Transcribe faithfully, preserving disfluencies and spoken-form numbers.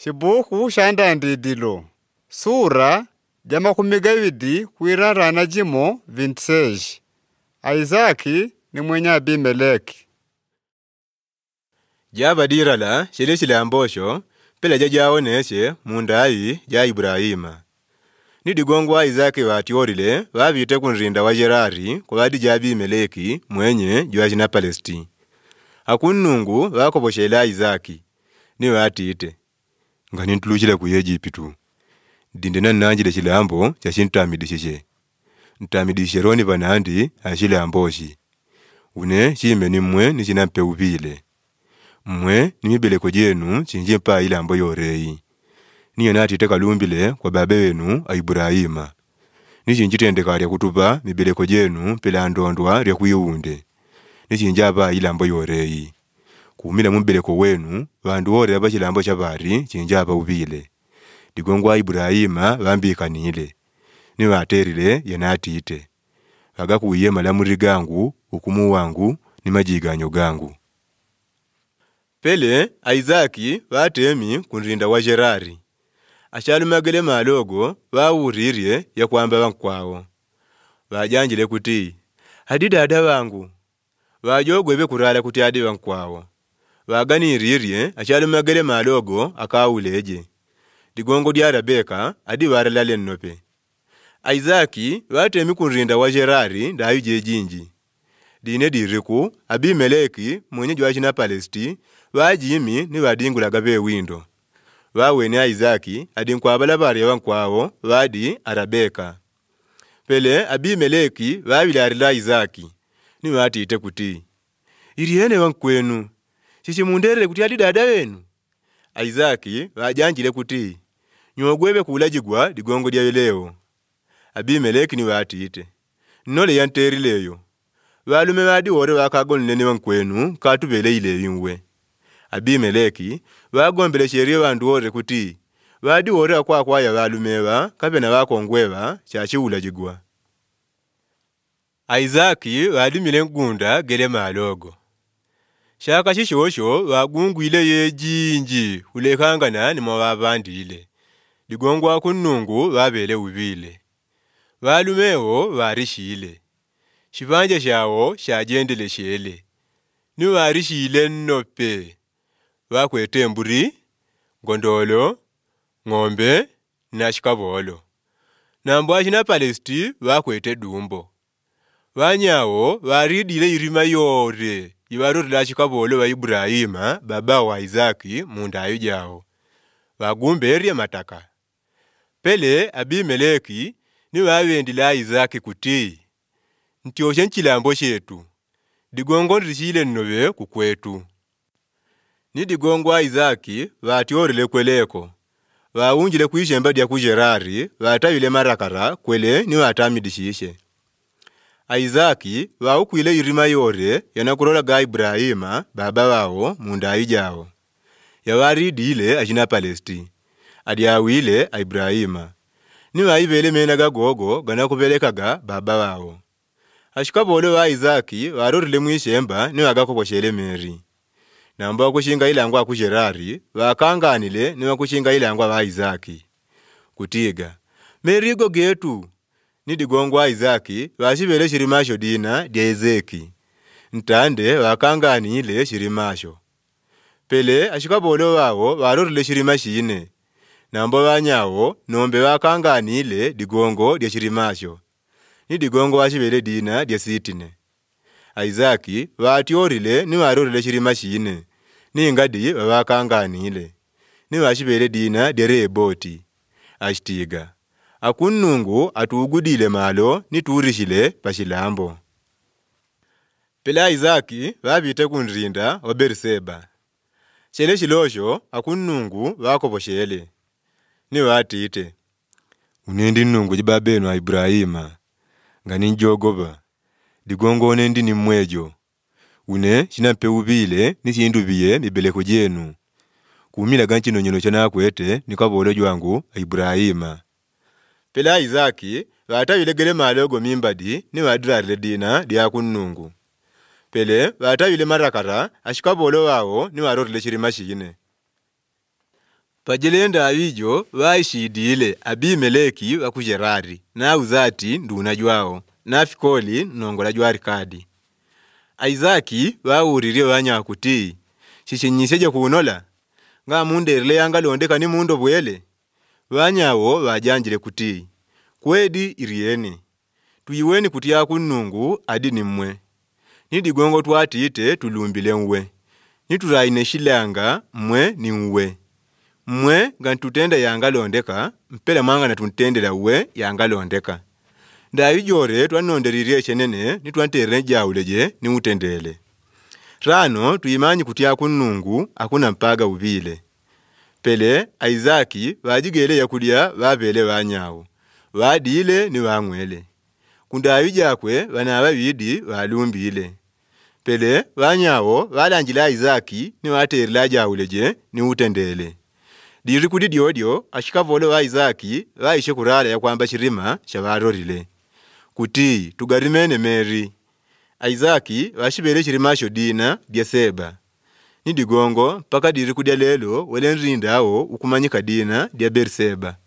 Shibuku sha ndandidilo sura ja makumi gaŵidi kwirarana jimo vinti seji. Aisaki ni mwenye abimeleki. Jaŵa dilala shele shilambo sho pela jajawoneche mundai ja ibrahima. Ni digongo wa isaki ŵatyolile ŵaŵite kunlinda wa jelali kwa ŵadi ja abimeleki mwenye jwa chinapalesti. Akunnungu ŵakoposhele aisaki ni ŵatite, nganintuluchile ku ejipitu, dinde nannanjile chilambo chachintamidishiche. Ntamidishiche loni ŵanandi ashilamboshi. Une chime ni mmwe ni chinampe uŵile mmwe ni mibeleko jenu chinji mpaa ilambo yoleyi. Niyo natite kalumbile kwa baba ŵenu aibrahima. Ni chinjitendeka lyakutuŵa mibeleko jenu pela ndondwa lyakwiunde ni chinjaŵa ilambo yoleyi. Kuumila mubeleko wenu ŵandu wole ŵa chilambo cha ŵali chinjaŵa uŵile. Digongo wa ibrahima ŵambikanile ni ŵatelile yanatite, ŵagakuwiye malamuli gangu, ukumu wangu ni majiganyo gangu. Pele aisaki ŵatemi kunlinda wa jelali. Ashalume agele malo go ŵaulilye yakwamba ŵankwao. Ŵajanjile kuti, adi dada ŵangu. Ŵajogweŵe kulala kuti adi ŵankwao. Ŵaganililye ashalume agele malo go akauleje. Digongo dya rebeka adi ŵalalale nnope. Aisaki ŵatemi kunlinda wa jelali ndaŵi jejinji. Dine diliku abimeleki mwenye jwa chinapalesti ŵajimi ni ŵadingulaga ŵewindo. Ŵaweni aisaki adi nkwaŵala ŵalya ŵankwao ŵadi arabeka. Pele abimeleki ŵaŵilalile aisaki ni ŵatite kuti, ilyene ŵankwenu, chichimundelele kuti adi dada ŵenu? Aisaki ŵajanjile kuti, nyogweŵe kuulajigwa digongo dya leo. Abimeleki ni ŵatite, nnole yantelile yo. Ŵalume ŵadi wole ŵakagonile ni ŵankwenu nkatuŵele ileŵi nwe. Abimeleki ŵagombeleshelye ŵandu wole kuti ŵadi wole ŵakwakwaya ŵalume ŵa kaŵe na ŵakongwe ŵa chachiulajigwa. Aisaki ŵadimile ngunda gele malo go. Shaka shichosho ŵagungwile yejinji kulekangana ni mwaŵaŵandile. Digongo wa kunnungu ŵaŵele uŵile. Ŵalume wo ŵalishile. Shiŵanja shao shajendeleshele ni ŵalishile nnope. Ŵakwete mbuli, ngondolo, ng'ombe na shikaŵolo. Nambo achinapalesti ŵakwete dumbo. Ŵanyao ŵalidile ilima yole iŵalotele ashikaŵolo ŵa ibrahima baba wa isaki mundaŵi jao. Ŵagumbelye mataka. Pele abimeleki ni ŵaŵendile aisaki kuti, ntyoshe nchilambo chetu. Digongo ndilishile nnoŵe kukwetu. Ni digongo wa isaki ŵatyolele kweleko. Ŵaunjile kwishemba dya ku jelali ŵataŵile malakala kwele ni ŵatamidishishe. Aisaki ŵaukwile ilima yole yanakulolaga aibrahima baba ŵao mundaŵi jao. Yaŵalidile achinapalesti adyawile aibrahima. Ni ŵaiŵele mena gagogo ganakuŵelekaga baba ŵao. Ashikaŵolo ŵa isaki ŵalotele mwishemba ni ŵagakoposhele meli. Nambo ŵakushinga ilangwa aku jelali ŵakanganile ni ŵakushinga ilangwa ŵa isaki kutiga, meli go getu. Ni digongo wa isaki ŵashiŵele shilimasho dina dya ezeki. Ntande ŵakanganile shilimasho. Pele ashikaŵolo ŵao ŵalotele shilima shine. Nambo ŵanyao nombe ŵakanganile digongo dya shilimasho. Ni digongo ŵashiŵele dina dya sitine. Aisaki ŵatyolile ni ŵalolile shilima shine. Ni ngadi ŵaŵakanganile ni ŵashiŵele dina dya leeboti. Ashitiga, akunnungu atugudile malo ni tulishile pashilambo. Pela aisaki ŵaŵite kunlinda wa beliseba. Chele shilosho akunnungu ŵakoposhele ni ŵatite, une ndi nnungu ja babenu aibrahima. Nganinjogoŵa. Digongo une ndi ni mmwejo. Une chinampe uŵile ni chinduŵiye mibeleko jenu. Kumilaga nchinonyelo chanakwete ni kaŵolo jwangu aibrahima. Pela aisaki ŵataŵile gele malo go mimbadi ni ŵadilalile dina dya akunnungu. Pele ŵataŵile malakala ashikaŵolo ŵao ni ŵalotele shilima shine. Pajele ndaŵi jo ŵaishidile abimeleki ŵa ku jerari na uzati nduna jwao na fikoli nnongola jwa rikadi. Aisaki ŵaulilile ŵanyawo kuti, chichinyisyeje kunola? Ngamundelile yangalondeka ni mundo bwele? Ŵanyawo ŵajanjile kuti, kwedi ilyene. Tuiweni kuti aku nnungu adi ni mmwe, ni digongo twatite tulumbile nwe, ni tulaine shilanga mmwe ni nwe. Mmwe ngantutenda yangalondeka mpela mwangana tuntendela uwe yangalondeka. Ndaŵi jole twannondelilye chenene ni twantelele jauleje ni utendele. Tano tuimanyi kuti aku nnungu akuna mpaga uŵile. Pele aisaki ŵajigele yakulya ŵaŵele ŵanyawo, ŵadile ni ŵang'wele. Kundaŵi jakwe ŵanaŵa ŵidi ŵalumbile. Pele ŵanyawo ŵalanjile aisaki ni ŵatelile ajauleje ni utendele. Liliku didyodyo ashikavolo ŵa aisaki ŵaishe kulala yakwamba chilima chaŵalolile kuti tugalimene meli. Aisaki ŵashiŵele chilima sho dina dya seba. Ni digongo mpaka diliku dya lelo wele nlinda wo ukumanyika dina dya beliseba.